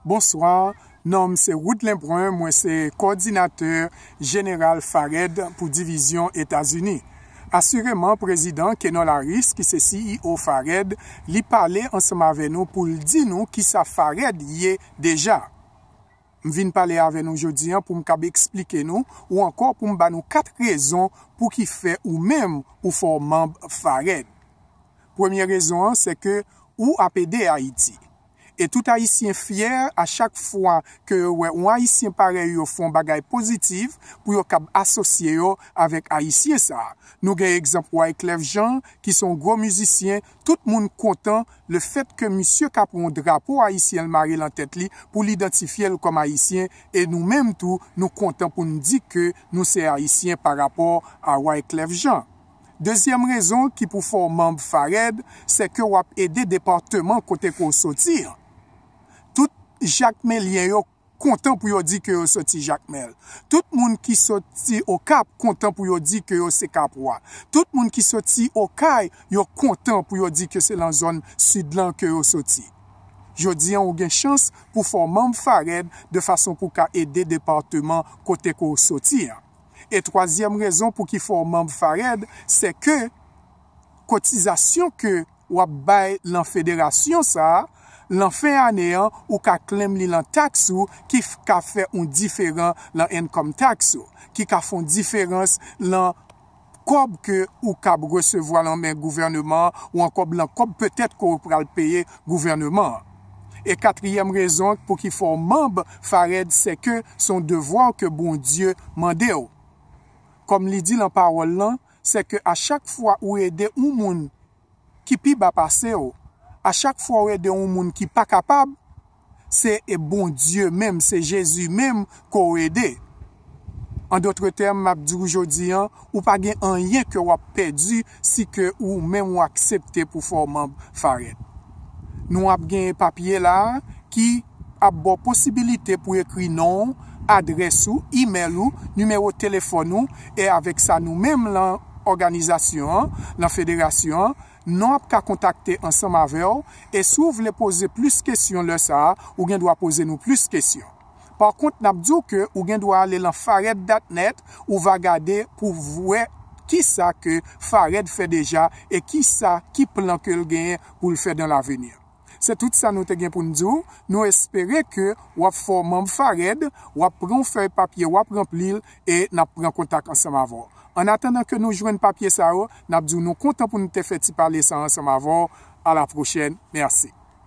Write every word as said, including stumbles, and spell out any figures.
Bonswa, non m se Woodlin Brun, mwen se kowòdinatè jeneral FARED pou divizyon Etazini. Asireman, prezidan Kenol Harris, ki se C E O FARED, li pale ansanm avè nou pou l di nou kisa FARED ye deja. M vin pale avè nou jodi a pou m kab eksplike nou, ou ankò pou m ba nou kat rezon pou ki fè ou menm ou fè w manm FARED. Premye rezon an, se ke ou ap ede Ayiti. E tout Ayisyen fyè a chak fwa ke yo wè yon Ayisyen parèy yo fè yon bagay pozitif pou yo kab asosye yo avèk Ayisyen sa a. Nou gen egzanp Wyclef Jean, ki se yon gwo mizisyen, tout moun kontan lefèt ke misye ka pran yon drapo ayisyen l mare lan tèt li pou l idantifye l kòm Ayisyen, e nou menm tou, nou kontan pou n di ke nou se Ayisyen pa rapò a Wyclef Jean. Dezyèm rezon ki pou fè w manm FARED, se ke w ap ede depatman kote ke w soti an. Tout Jakmelyen yo kontan pou yo di ke yo soti Jakmèl. Tout moun ki soti Okap kontan pou yo di ke yo se Kapwa. Tout moun ki soti Okay, yo kontan pou yo di ke se lan zòn sid lan ke yo soti. Jodi an, ou gen chans pou fè w manm FARED de fason pou w ka ede depatman kote ke w soti an. E twazyèm rezon pou ki fè w manm FARED, se ke kotizasyon ke w ap bay lan federasyon sa a, lan fen ane an, ou ka claim li lan taks ou, ki f- ka fè yon diferan lan income tax ou, ki ka fè yon diferans lan kòb ke ou kab resevwa lan men gouvèneman an, ou ankò lan kòb petèt ke ou pral peye gouvèneman an. E katriyèm rezon pou ki fè w manm FARED, se ke se yon devwa ke Bondye mande w. Kòm li di lan pawòl lan, se ke a chak fwa ou ede yon moun ki pi ba pase w, a chak fwa ou ede yon moun ki pa kapab, se e Bondye menm, se Jezi menm ke w ede. An dòt tèm, m ap di w jodi an, ou pa gen anyen ke w ap pèdi si ke ou menm ou aksepte pou fè w manm FARED. Nou ap gen papye la a ki ap ba w posibilite pou ekri non w, adrès ou, imèl ou, nimewo telefòn ou, e avèk sa nou menm lan òganizasyon an, lan federasyon an, nou ap ka kontakte ansanm avè w, e si w vle poze plis kesyon lè sa a, ou gen dwa poze nou plis kesyon. Pa kont, n ap di w ke ou gen dwa ale lan fared dot net, ou va gade pou w wè kisa ke FARED fè deja e kisa, ki plan ke l genyen pou l fè dan lavenir. Se tout sa nou te gen pou n di w. Nou espere ke w ap fè w manm FARED, w ap pran yon fèy papye, w ap ranpli l, e n ap pran kontak ansanm avè w. Annatandan ke nou jwenn papye sa yo, n ap di w nou kontan pou nou te fè ti pale sa ansanm avè w. A la pwochèn. Mèsi.